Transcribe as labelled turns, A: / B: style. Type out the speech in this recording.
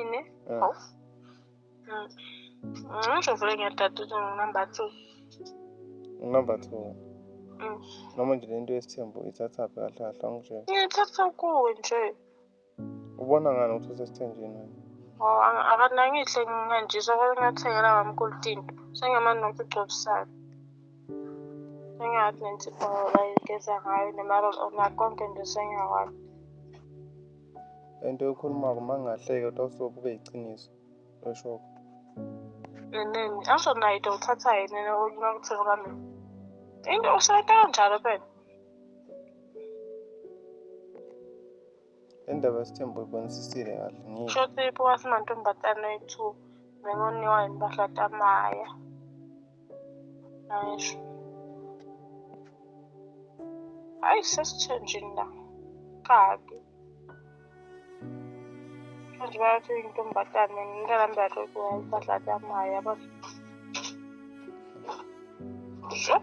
A: Mina? Hawu. Ngisho vele ngiyadada ukuthi ngingu-number 2.
B: Number 2. Noma nje lento yesithembu ithathaphi kahle kahle angitshela.
A: Ngiyithatha kuwe nje.
B: Ubona ngani ukuthi usesithenjini wena?
A: Oh, akanangihle nginganjiswa kodwa ngathengela mamkhulu tinto. Sengamane nokugcobisana. Sengathi nensipho bayigeza ngayo nema-roll-on konke nje sengiyakwazi.
B: Into oyikhulumako uma ngingahleka utawusuke kube yiciniso oshoko.
A: Enene, angisho nayo into uthatha yena nokuthengela mina. Into usebenza kanjalo phela.
B: Indaba yesithembu uyibonisisile kahle ngiyo.
A: Shothi ipuka simantombazane ayi-two bengoniwa impahla tamaya. Angisho. Hayi sesithenjini la. Kabi. Manje bayathi intombazane ngicela mbathe impahla tamaya yabo. Sho.